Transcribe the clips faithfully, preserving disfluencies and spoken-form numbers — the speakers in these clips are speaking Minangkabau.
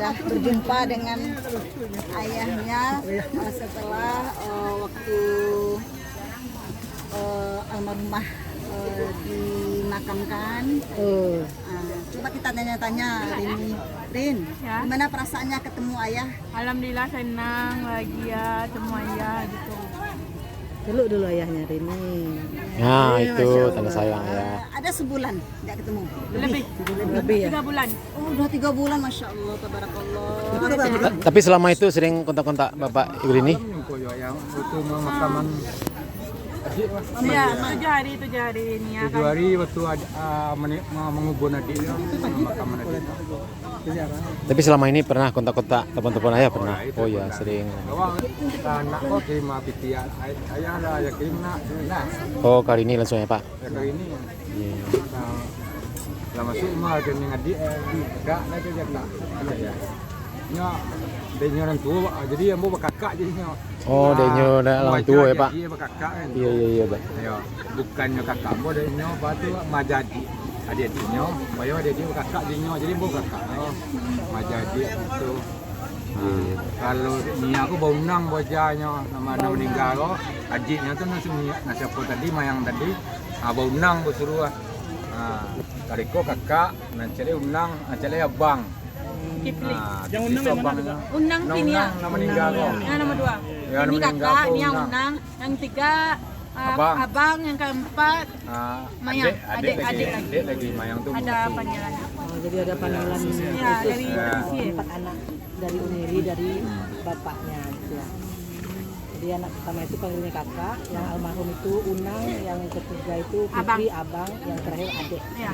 Sudah berjumpa dengan ayahnya, eh, setelah, eh, waktu, eh, almarhumah, eh, dimakamkan. Oh. Ah, coba kita tanya-tanya Rini. Rin, Ya. gimana perasaannya ketemu ayah? Alhamdulillah, senang, bahagia, ketemu ayah gitu. Peluk dulu ayahnya, Rini. Nah, Iya, itu Masya tanda Allah. sayang, ya. Eh, ada sebulan tidak ketemu? Lebih. Lebih, ya? Tiga bulan. Oh, udah tiga bulan, Masya Allah, Tabarakallah. Ta- Tapi selama itu sering kontak-kontak Bapak Ibu Rini? Malam yang koyo yang waktu pemakaman adik, Iya, tujuh hari, tujuh hari ini ya tujuh kan. hari waktu ad- ah, meni- ma- mengubun adik, pemakaman adik. Tapi selama ini pernah kontak-kontak, telepon-telepon ayah pernah? Oh ya, sering. Awak anak kau terima piti ayah lah, ya kirim nak, nak. Oh, kali ini langsung ya, Pak? Ya, kali ini. Iya. Nah, lah masuk rumah ke ni adik, eh, kak, nak kerja kak. Ada ya. Nya, dia nya orang tua, jadi ambo bakakak jadi nya. Oh, dia nya orang tua ya, Pak? Dia bakakak kan. Iya, iya, iya, Pak. Ya, bukannya kakak ambo, dia nya apa tu, maja adik. Adik-adiknya, bayo adik-adik bakakak jadi nya, jadi ambo kakak. Oh, maja adik itu. Iya, iya. Kalau ni aku baunang bajanyo, nama, nama meninggal ko, adiknya tu nasi, nasi apa tadi, mayang tadi, ah, baunang basuruah. Ah, kalau iko kakak, nan cele unang, nan cele abang. Kipling. Ah, Yang unang itu yang mana abang tu, Kak? Unang. Nah, sini, unang, ya? Nama meninggal ko. Yang nama dua. Ya, ini nama meninggal kakak, ko ini yang unang. Unang. Yang tiga, ah, Abang. Abang, yang keempat, Ah, Mayang, adik, adik, adik, adik lagi. Adik lagi, Mayang tu ada masih panggilan. Oh, jadi ada panggilan Ya. khusus. Ya, dari Ya. Mesir. Empat anak dari Uni Ri, dari Hmm. bapaknya gitu ya. Jadi anak pertama itu panggilnya kakak, yang almarhum itu Unang, yang ketiga itu Abang. Putri, abang, yang terakhir adik. Ya.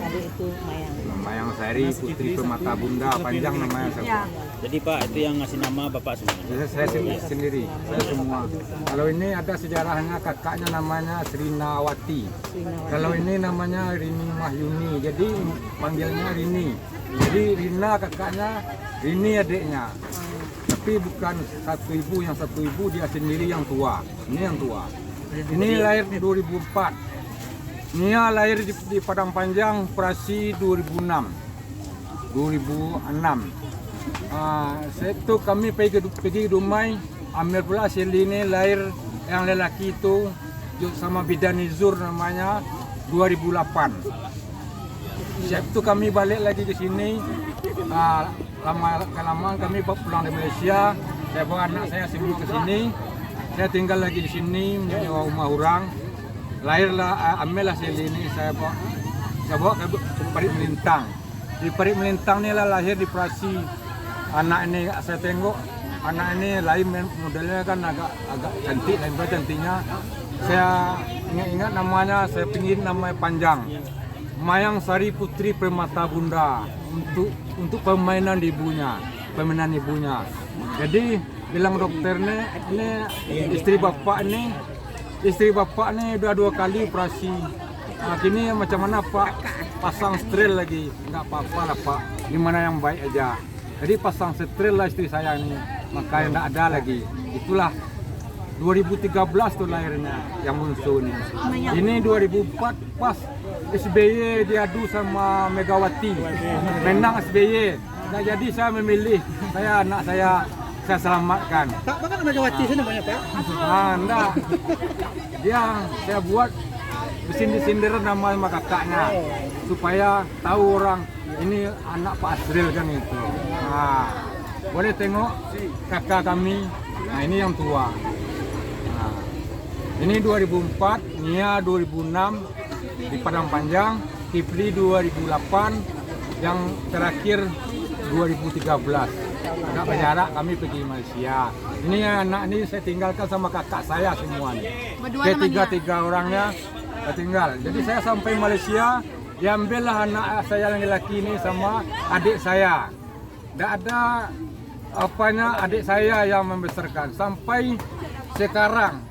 Adik itu Mayang. Mayang Sari, Putri Permata Bunda, panjang namanya. Ya. Jadi, Pak, itu yang ngasih nama Bapak semua? Ya, saya sen- sendiri, saya semua. Kalau ini ada sejarahnya, kakaknya namanya Srinawati. Kalau ini namanya Rini Mahyuni, jadi panggilnya Rini. Jadi Rina kakaknya, Rini adiknya. Tapi bukan satu ibu, yang satu ibu dia sendiri yang tua. Ini yang tua. Ini lahir di dua ribu empat. Nia lahir di, di Padang Panjang, operasi dua ribu enam. Dua ribu enam. Ah, saya tu kami pergi ke, pergi ke Dumai, ambil pula si Eli ni lahir yang lelaki tu, jo sama bidan Izur namanya, dua ribu lapan. Siap tu kami balik lagi ke sini. Ah, lama kelamaan kami ba-, pulang dari Malaysia. Saya bawa anak saya semua ke sini. Saya tinggal lagi di sini, menyewa rumah orang. Lahirlah, ah, ambillah si Eli ni, saya bawa, saya bawa ke Parit Melintang. Di Parit Melintang ni lah lahir di operasi. Anak ini saya tengok, anak ini lain men-, modelnya kan agak, agak cantik, lain pula cantiknya. Saya ingat-ingat namanya, saya pingin namanya panjang. Mayang Sari Putri Permata Bunda untuk, untuk permainan ibunya, permainan ibunya. Jadi bilang dokter ni, ini isteri bapak ni, isteri bapak ni udah dua kali operasi. Ah, kini macam mana, Pak? Pasang stel lagi. Enggak apa-apa lah, Pak. Di mana yang baik aja. Jadi pasang stel lah isteri saya ni. Maka yang enggak ada lagi. Itulah dua ribu tiga belas tu lahirnya yang bungsu ni. Ini dua ribu empat pas S B Y diadu sama Megawati. Menang S B Y. Nggak jadi saya memilih, saya, anak saya, saya selamatkan. Pak, Pak kan Megawati sana banyak, Pak? Ah, enggak. Dia, saya buat bersindir-sindir nama sama kakaknya, supaya tahu orang ini anak Pak Asril kan itu. Ah, boleh tengok kakak kami. Nah, ini yang tua. Nah, ini dua ribu empat, Nia dua ribu enam, di Padang Panjang, Kipli dua ribu delapan, yang terakhir dua ribu tiga belas. Agak berjarak kami pergi Malaysia. Ini anak ni saya tinggalkan sama kakak saya semua ni. Berdua Dia sama tiga, dia. tiga orangnya saya tinggal. Jadi saya sampai Malaysia, diambillah anak saya yang lelaki ni sama adik saya. Ndak ada apanya, adik saya yang membesarkan. Sampai sekarang,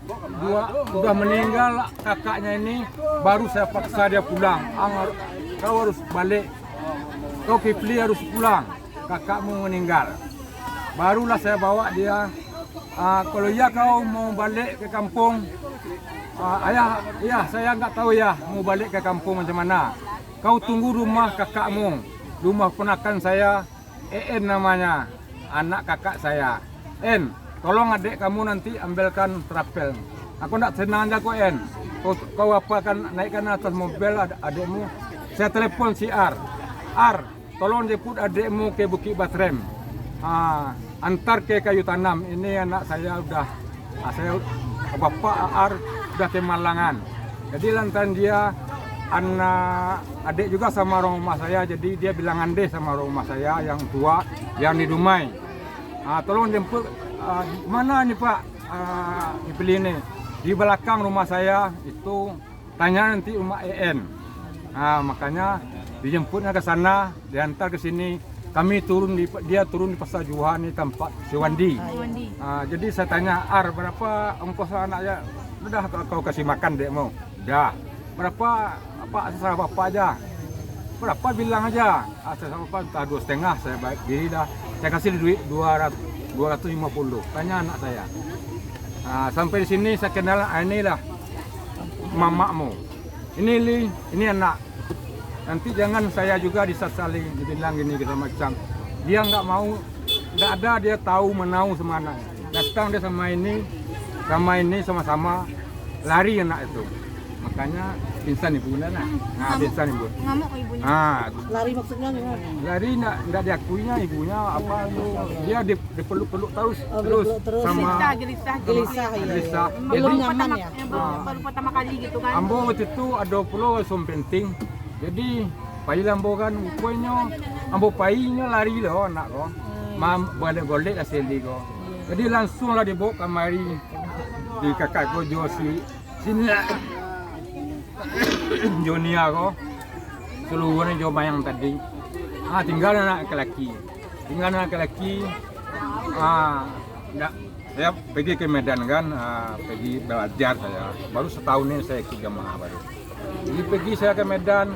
dua, udah meninggal kakaknya ini, baru saya paksa dia pulang. "Ang, kau harus balik. Kau, Kipli, harus pulang. Kakakmu meninggal." Barulah saya bawa dia, "Ah, kalau iya kau mau balik ke kampung, ah, ayah, ayah, saya nggak tahu ya mau balik ke kampung macam mana. Kau tunggu rumah kakakmu, rumah ponakan saya, En namanya, anak kakak saya. En, tolong adek kamu nanti ambilkan trapel. Aku ndak senang aja kok, En. Kau, kau apa kan naikkan atas mobil ad-, adekmu? Saya telepon si Ar. Ar, tolong jemput adekmu ke Bukit Batrem. Ah, antar ke Kayu Tanam. Ini anak saya udah, ah, saya, bapak Ar udah kemalangan. Jadi lantaran dia anak adek juga sama orang rumah saya, jadi dia bilang andeh sama orang rumah saya yang tua, yang di Dumai. Ah, tolong jemput, ah, di mana ni, Pak? Ah, Kipli ni. Di belakang rumah saya itu, tanya nanti rumah E N. Ah, makanya dijemputnya ke sana, diantar ke sini. Kami turun di, dia turun di Pasar Juha ni, tempat si Wandi. Ah, iya. Wandi. Ah, jadi saya tanya, "Ar, berapa ongkos anak ya?" "Udah, kau, kau kasih makan dek mau." "Udah." "Berapa, Pak, seserah Bapak aja." "Berapa, bilang aja." "Ah, seserah Bapak entah dua setengah, saya bayar diri dah. Saya kasih duit dua ratus, dua ratus lima puluh." Tanya anak saya. Ah, sampai di sini saya kenal, ah, inilah mamakmu. Ini Li, ini anak. Nanti jangan saya juga disasali, dibilang gini, segala macam. Dia nggak mau, nggak ada dia tahu menau sama anak. Datang dia sama ini, sama ini, sama-sama lari anak itu. Makanya pingsan ibu nak. Nah, ngamuk, pingsan ibu. Ngamuk ibunya. Ah, lari maksudnya gimana? Lari ndak, ndak diakuinya ibunya apa tu. Dia di, dipeluk-peluk terus, oh, terus peluk-peluk terus. Sama gelisah, gelisah, gelisah, ya. Gelisah. Belum nyaman, ya? Yang baru, ah, baru pertama kali gitu kan. Ambo waktu itu ada pulo suami penting. Jadi, pai lah ambo kan, ruponyo ambo painyo lari lah anak ko. Hmm. Mam-, golek-golek lah seli ko. Jadi, langsung lah dibawa kamari di kakak ko jo si, sini lah. Jo Nia ko. Seluruhnyo jo Mayang tadi. Ah, tinggal anak laki-laki. Tinggal anak laki-laki, ah, ndak, saya pergi ke Medan kan, ah, pergi belajar saya. Baru setahun ni saya ikut jamaah baru. Jadi pergi saya ke Medan,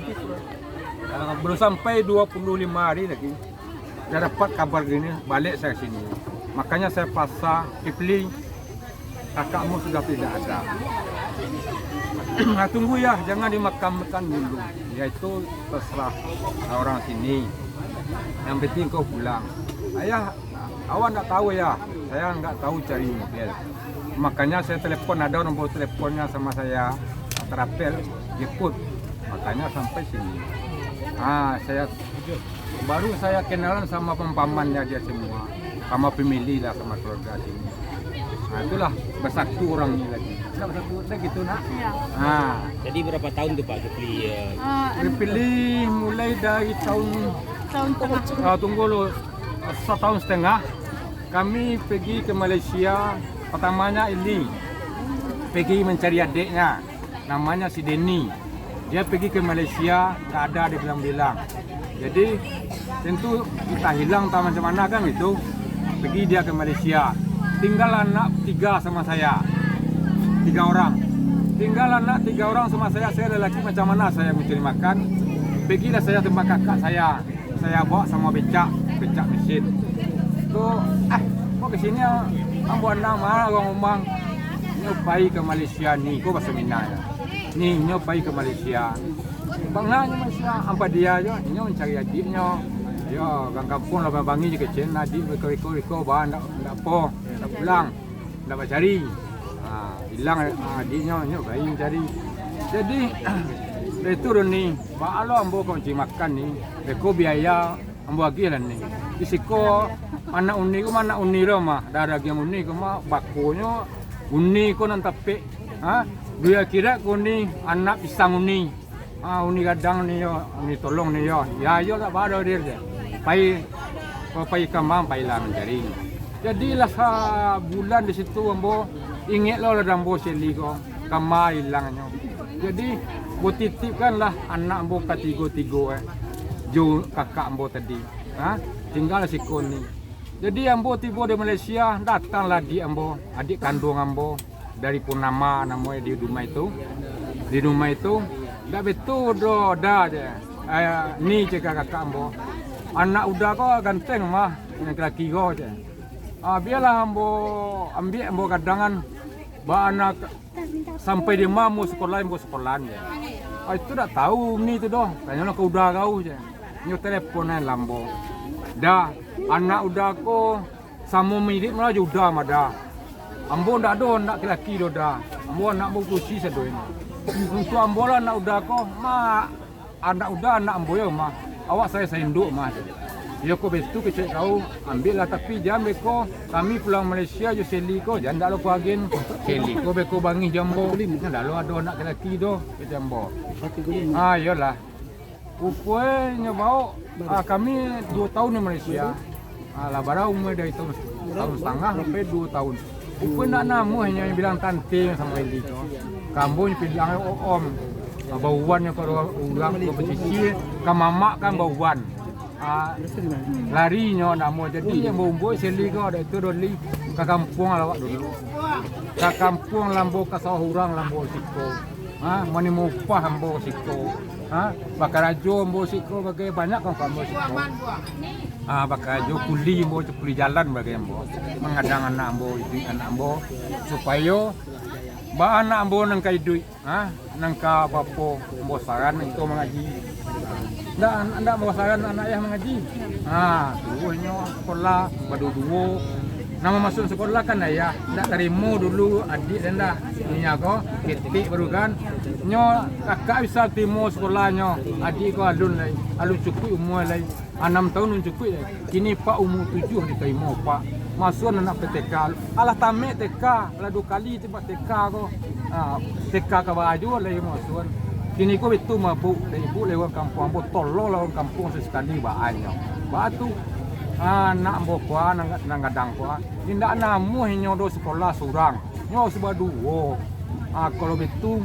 ah, belum sampai dua puluh lima hari lagi, saya dapat kabar gini, balik saya sini. Makanya saya paksa, Kipli, kakakmu sudah tidak ada. Nah, tunggu ya, jangan dimakamkan dulu. Ya, itu terserah orang sini. Yang penting kau pulang. Ayah, awak ndak tahu ya? Saya nggak tahu cari mobil. Makanya saya telepon, ada nombor teleponnya sama saya, terapel, jemput. Makanya sampai sini. Ah, saya Baru saya kenalan sama pamannya dia semua, sama family lah, sama keluarga sini. Nah, itulah bersatu orang ni lagi. Nak bersatu, dah gitu nak. Iya. Nah. Jadi berapa tahun tu, Pak, Kipli, eh? Ah, Kipli mulai dari tahun, tahun tengah. Ah, tunggu lo, setahun setengah. Kami pergi ke Malaysia, pertamanya ini pergi mencari adiknya. Namanya si Denny. Dia pergi ke Malaysia, nggak ada dibilang-bilang. Jadi, tentu entah hilang, entah macam mana kan itu. Pergi dia ke Malaysia. Tinggal anak tiga sama saya. Tiga orang. Tinggal anak tiga orang sama saya, saya lelaki, macam mana saya mencari makan? Pergilah saya tempat kakak saya. Saya bawa sama becak, becak mesin. Tu, ah, kok ke sini, ah? Ambo anak mah urang rumah. Nyo pai ka Malaysia ni, ko baso Minang. Ni, nyo pai ka Malaysia. Banglah nyo Malaysia, ampa dia jo, nyo mancari adiak nyo. Yo, urang kampuang lah bangi je kecil, adiak beko-beko, beko, ba, ndak, ndak apo, ndak pulang. Ndak bacari. Ha, ilang, ha, adiknyo, nyo gai mancari. Jadi, dari tu dah ni, baa lo ambo ka mancari makan ni, beko biaya ambo agiah lah ni. Di siko anak uni ko mah, anak uni lo mah, darah dagiang uni ko mah, bakonyo uni ko nan tapek, ha, dunia akhirat ko uni, anak pisang uni. Ah, uni gadang ni yo, uni tolong ni yo. Ya, yo lah baru dia je. Pai, pai kambang, pai lah mancari. Jadi lah sabulan di situ ambo, ingek lo lah ambo seli ko, kama ilangnyo. Jadi, ambo titipkan lah anak ambo katigo-tigo, eh, jo kakak ambo tadi. Ha? Tinggal siko ni. Jadi, ambo tibo di Malaysia, datanglah adik ambo, adik kanduang ambo. Dari Purnama namo e di Dumai tu. Di Dumai tu, ndak betul doh, Da, je. Eh, ni cakap kakak ambo. Anak Uda ko ganteng mah, nan laki-laki ko, je. Ah, bialah ambo ambiak ambo kadangan. Ba anak sampai di ma ambo sekolah, ambo sekolah, je. Ah, itu ndak tahu ni tu doh. Tanyo lah ka Uda kau, je. Nyo telepon ai lambo. Da, anak Uda ko samo mirip lah jo Uda mah, Da. Ambo ndak ado anak laki-laki doh, Da. Ambo anak ambo bakurusi sado iko. Untuak ambo lah anak Uda ko, ma-, anak Uda anak ambo yo mah. Awak sayo sainduak mah. Iyo ko baitu kecek kau, ambiak lah, tapi jan beko kami pulang Malaysia jo Seli ko, jan ndak lo ko agen. Seli ko beko bangih jo ambo. Ndak lo ado anak laki-laki doh, kecek ambo. Ah, iyolah. Upo e nyo baok, ah, kami duo taun di Malaysia. Ah, lah bara umua dari taun, taun satangah sampai duo taun. Upo e ndak namuah nyo bilang tante samo Eli ko. Ka ambo nyo bilang, "Oh, Om, ah, bauan nyo ka urang ko basisie, ka mamak kan bauan." Ah, lari nyo ndak namuah. Jadi, nan baumua Seli ko, ado itu doli ka kampuang lah awak dulu. Ka kampuang lambo, ka sawah urang lambo siko. Ha, manimo upah ambo siko. Ha, bakarajo ambo siko, bagai banyak kan ambo siko. Ha, bakarajo kuli ambo, kuli jalan bagai ambo. Mangadang anak ambo, iduik anak ambo, supayo ba anak ambo nan ka iduik, ha, nan ka bapo ambo saran itu mangaji. Ndak, ndak ambo saran anak ayah mangaji. Ha, suruahnyo sekolah baduo-duo. Nan mamasuak sekolah kan ayah, ndak tarimo dulu adiak den dah. Inyo ko ketek baru kan. Nyo kakak bisa tarimo sekolahnyo, adiak ko alun lai, alun cukuik umua lai. Anam taun alun cukuik lai. Kini Pak umua tujuah ditarimo, Pak. Masuakan anak P T K. Alah tamek T K, alah duo kali tibo T K ko. Ha, T K ka baa juo lai masuakan. Kini ko baitu mah, Bu, dari ibu lewat kampuang ambo, tolonglah urang kampuang sasekali baa nyo. Baa tu, ha, anak ambo ko, nan, nan gadang ko. Indak namuah inyo doh sekolah surang. Nyo harus baduo. Ah, kalau baitu,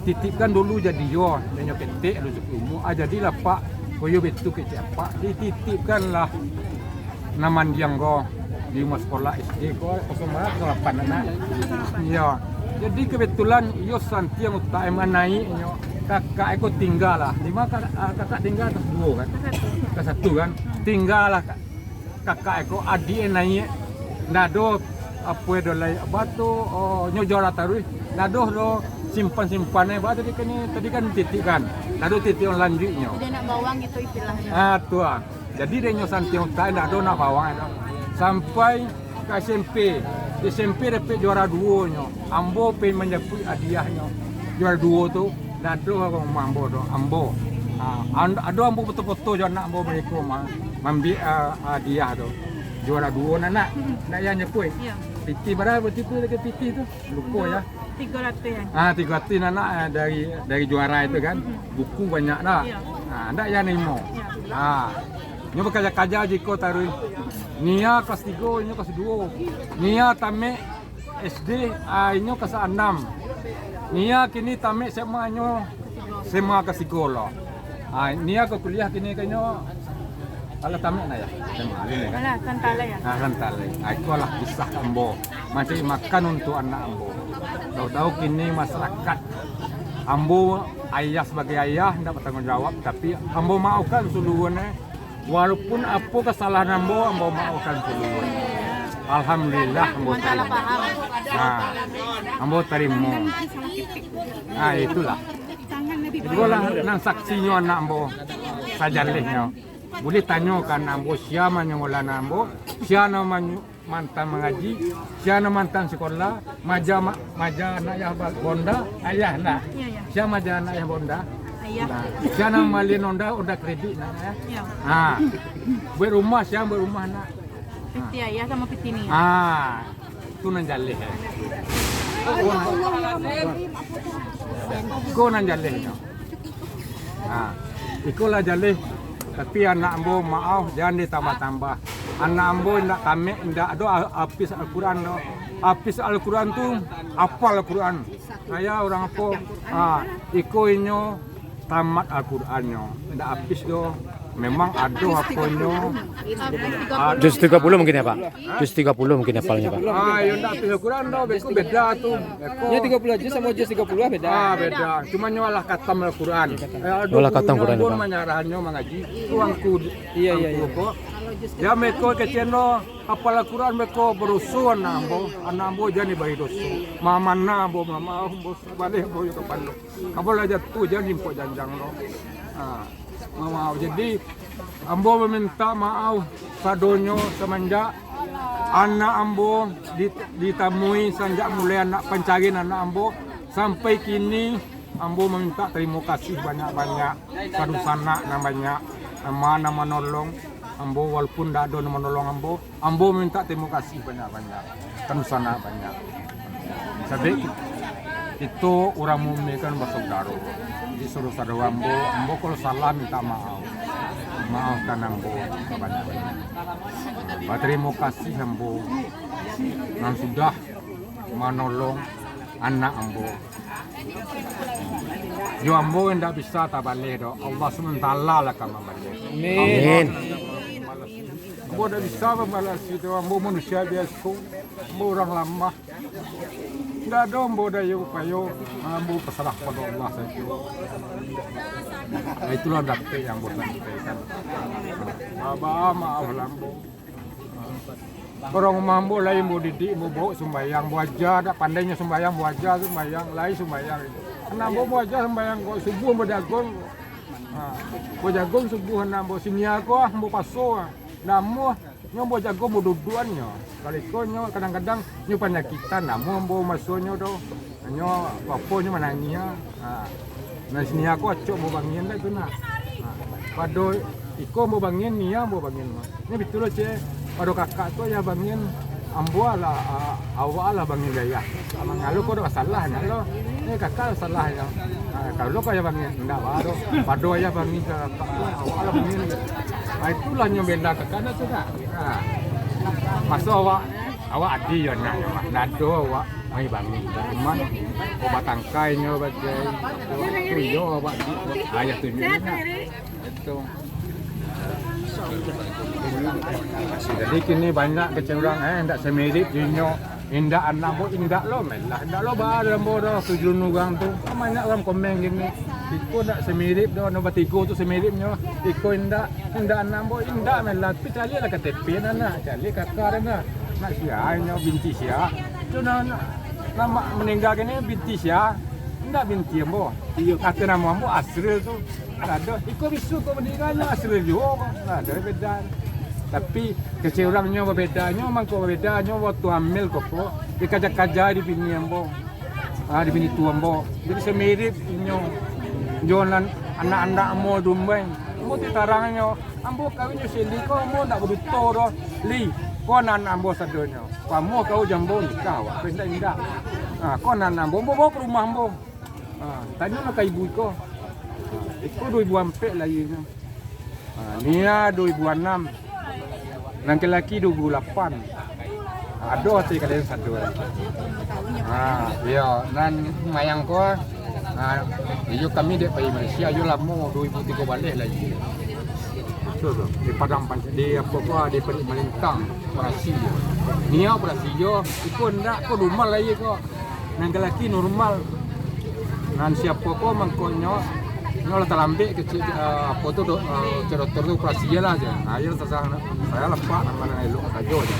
titipkan dulu jadi yo, inyo ketek dulu umua. Ah, jadilah, Pak, koyo baitu kecek Apak, dititipkanlah nan mandiang ko di rumah sekolah S D ko, kosong lapan anak. Iyo. Jadi, kebetulan iyo santiang utak e manaiak inyo. Kakak e ko tinggalah. Di ma ka-, ah, kakak tingga? Kelas duo kan? Kelas satu. Kelas satu kan? Tinggalah, Kak. Kakak e ko, adiak e naiak, ndak ado apo e do lai, apo tu, oh, nyo juara taruih, ndak ado do simpan-simpan e, apo tadi kan, tadi kan titipkan, ndak ado titip lanjuiknyo. Jadi anak bawang gitu istilahnyo. Ah, tu ah. Jadi, dek nyo santiang utak e, ndak ado anak bawang e do. Sampai ka S M P, S M P dapek juara duo nyo, ambo pai manjapuik hadiahnyo, juara duo tu. Ndak ado rumah ambo tu, ambo. Ah, an-, ado ambo foto-foto jo anak ambo bariko ma-, maambiak, ah, hadiah tu. Juara duo nak, nak. Nak yang nyapuik. Iyo. Pitih bara, batipu lagi pitih tu. Lupo yo. Tigo ratuih an. Ah, tigo ratuih nak, nak, ah, dari, dari juara itu kan. Mm-mm. Buku banyak dah. Iyo. Ah, ndak yang narimo. Iyo. Ah. Nyo bakaja-kaja jiko taruih. Nia kelas tigo, inyo kelas duo. Nia tamek S D, ah, inyo kelas anam. Nia kini tamek S M A nyo, S M A kelas tigo lo. Ah, nia ka kuliah kini ka inyo, alah tamek nah yo, S M A kini kan. Alah, santai lah yo. Ah, santai lah. Ah, iko lah kisah ambo mancari makan untuak anak ambo. Tahu-tahu kini masyarakat, ambo ayah, sabagai ayah ndak batangguang jawab, tapi ambo maafkan saluruahnyo. Walaupun apo kasalahan ambo, ambo maafkan pulo. Alhamdulillah, ambo tarimo. Nah, ambo tarimo. Nah, itulah. Itulah nan saksinyo anak ambo, sajalehnyo. Buliah tanyo ka anak ambo, sia manyola anak ambo, sia nan manyo-, mantan mangaji, sia nan mantan sikolah, maja ma-, maja anak ayah ba-, bonda, ayah ndak? Iyo, iyo. Sia maja anak ayah bonda? Ayah. Nah, sia nan mambali honda, honda kredit ndak, yo? Iyo. Ha. Buek rumah, sia buek rumah ndak? Pitih ayah samo pitih ni. Ha. Tu nan jaleh, eh. Ko nan jalehnyo. Nah, iko lah jaleh. Tapi anak ambo, maaf, jan ditambah-tambah. Anak ambo indak tamek, indak ado a-, apis Al-Quran do. Apis Al-Quran tu, apal Al-Quran. Kaya urang apo? Ah, iko inyo tamat Al-Qurannyo, indak apis doh. Memang ado aponyo. Juz tiga puluh mungkin yo, Pak? Juz tiga puluh mungkin apalnyo, Pak? Ah, yo ndak apis Al-Quran doh, beko beda tu. Beko. Yo tiga puluh juz samo juz tiga puluh beda. Ah, beda. Cuma nyo alah katam Al-Quran. Eh, ado. Alah katam Quran, Pak. Manyarahnyo mangaji. Tuanku. Iyo, iyo, iyo. Yo meko kecek no, apal Al-Quran meko badoso anak ambo. Anak ambo jan dibari doso. Mamana ambo, mama ambo, baleh ambo yo ka pando. Ambo lah jatuah, jan impok janjang lo. Ha. Mamaaf. Jadi, ambo mamintak maaf sadonyo samanjak anak ambo di-, ditamui, samanjak mulai anak pancarian anak ambo sampai kini, ambo mamintak tarimo kasih banyak-banyak ka dunsanak nan banyak, nan ma-, nan manolong ambo, walaupun ndak ado nan manolong ambo, ambo mintak tarimo kasih banyak-banyak, kan dunsanak banyak. Sabab kito urang mukmin kan basaudaro. Jadi, saudaro-saudaro ambo, ambo kalau salah mintak maaf. Maafkan ambo sabanyak-banyak. Batarimo kasih ambo nan sudah manolong anak ambo. Jo ambo indak bisa tabaleh doh. Allah subhanahu wa taala lah ka mambaleh. Amin. Ambo indak bisa mambalasi tu. Ambo manusia biaso. Ambo urang lamah. Indak ado ambo dayo upayo. Ambo pasarah pado Allah sajo. Nah, itulah dapek yang ambo sampaikan. Baa maaf lah ambo. Urang rumah ambo lai ambo didik, ambo baok sumbayang, ambo aja, dak pandai nyo sumbayang, ambo aja sumbayang, lai sumbayang. Anak ambo, ambo aja sumbayang, kok subuah ambo jagon. Ha, ambo jagon subuah, anak ambo sinia ko, ah, ambo paso, ah. Namuah, nyo ambo jagon, ambo duduakan nyo. Kalau iko nyo kadang-kadang nyo panyakitan, namuah ambo masonyo tu. Nyo, apo nyo manangih, ha. Nah, sinia ko acok ambo bangih, ndak tu nak. Ha. Pado iko ambo bangih, nia ambo bangih. Nyo bitu lo, Cek. Pado kakak tu ayah bangih, ambo lah, a-, awak lah bangih ayah. Mangalo ko dak salah nyo lo. Eh, kakak salah nyo. Ha, kalau ko ayah bangih, ndak baa doh. Pado ayah bangih ka kakak tu, awak lah bangih. Ha, itulah nyo beda kakak tu nak. Ha. Maso awak Awak adi yo nak yo, Mak. Nado awak mai bangih. Cuman, obat tangkai nyo bagai. Iyo awak di ayah tunjuk ni nak. Itu. Jadi kini banyak kecek urang, eh, ndak semirip jo inyo. Indak anak ambo, indak lo, melah. Indak lo ba ambo doh, tujuan urang tu. Banyak urang komen kini. Iko ndak semirip doh, no batigo tu semiripnyo. Iko indak, indak anak ambo, indak melah. Tapi caliaklah K T P anak, caliak kakak anak. Nak sia inyo, binti sia. Tu nan, nan maninggal kini binti sia. Indak binti ambo. Iyo. Kato namo ambo Asril tu. Ndak ado. Iko bisuak ko maninggal nyo Asril juo ko. Ndak ado beda. Tapi kecek urang nyo babeda, nyo mangko babeda, nyo waktu hamil ko, ko dikaja-kaja di bini ambo. Ah, di bini tu ambo. Jadi semirip inyo. Jo nan anak-anak ambo dumbai. Ambo tu tarangnyo. Ambo kawin jo si Li ko, ambo ndak baduto doh. Li, ko nan ambo sadonyo. Pamo kau jo ambo nikah awak, ko indak, indak. Ha, ko nan ambo, ambo bao ka rumah ambo. Ha, tanyolah ka ibu iko. Ha, iko duo ribu ampek lahianyo. Ha, Nia duo ribu anam. Nan laki-laki duo ribu lapan. Ado ati kalian satu. Ha, iyo, nan mayang ko, ha, iyo kami dek pai Malaysia, iyo lamo duo ribu tigo baleh lai. Betul tu. Di Padang Panc-, di apo ko, di Padi Malintang, operasi. Nia operasi iyo, iko ndak ko normal lai ko. Nan laki-laki normal. Nan si apo ko mangkonyo, nyo lah talambek kecek, eh, apo tu, dok-, eh, cek dokter tu operasi iyo lah je. Ha, iyo lah tasah, saya lepak nama nan elok sajo je.